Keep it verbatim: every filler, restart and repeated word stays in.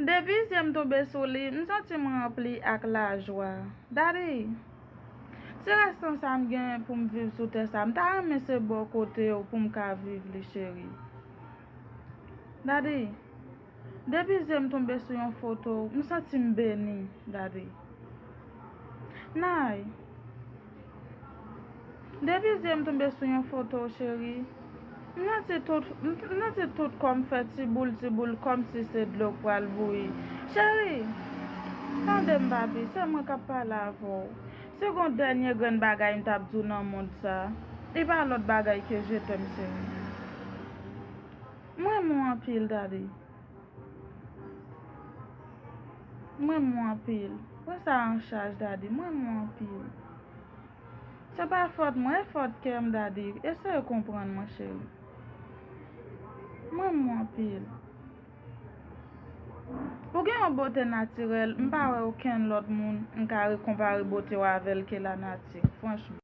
Depi zye m tonbe sou li, m santi m ranpli ak lajwa. Daddy, ti restan sa m genyen pou m viv sou tè sa, m ta renmen se bò kote w pou m ka viv li, cheri. Daddy, depi zye m tonbe sou yon foto, m santi m beni, Daddy. Nay, depi zye m tonbe sou yon foto, cheri, m santi tout, m santi tout kò m fè tiboul tiboul kòmsi se dlo k pral bouyi. Cheri, tande m, papi, se mwen k ap pale avè w. Si gon dènye grenn bagay m t ap di w nan mond sa, li pa lòt bagay ke je t'aime, cheri. M renmen w anpil, Daddy. M renmen w anpil. Pran sa an chaj, Daddy. M renmen w anpil. Se pa fòt mwen, e fòt kè m, Daddy. Eseye konprann mwen, cheri. M renmen w anpil. Ou gen yon bote natirèl, m pa wè okenn lòt moun m ka konpare bote w avè l ke lanati, franchman.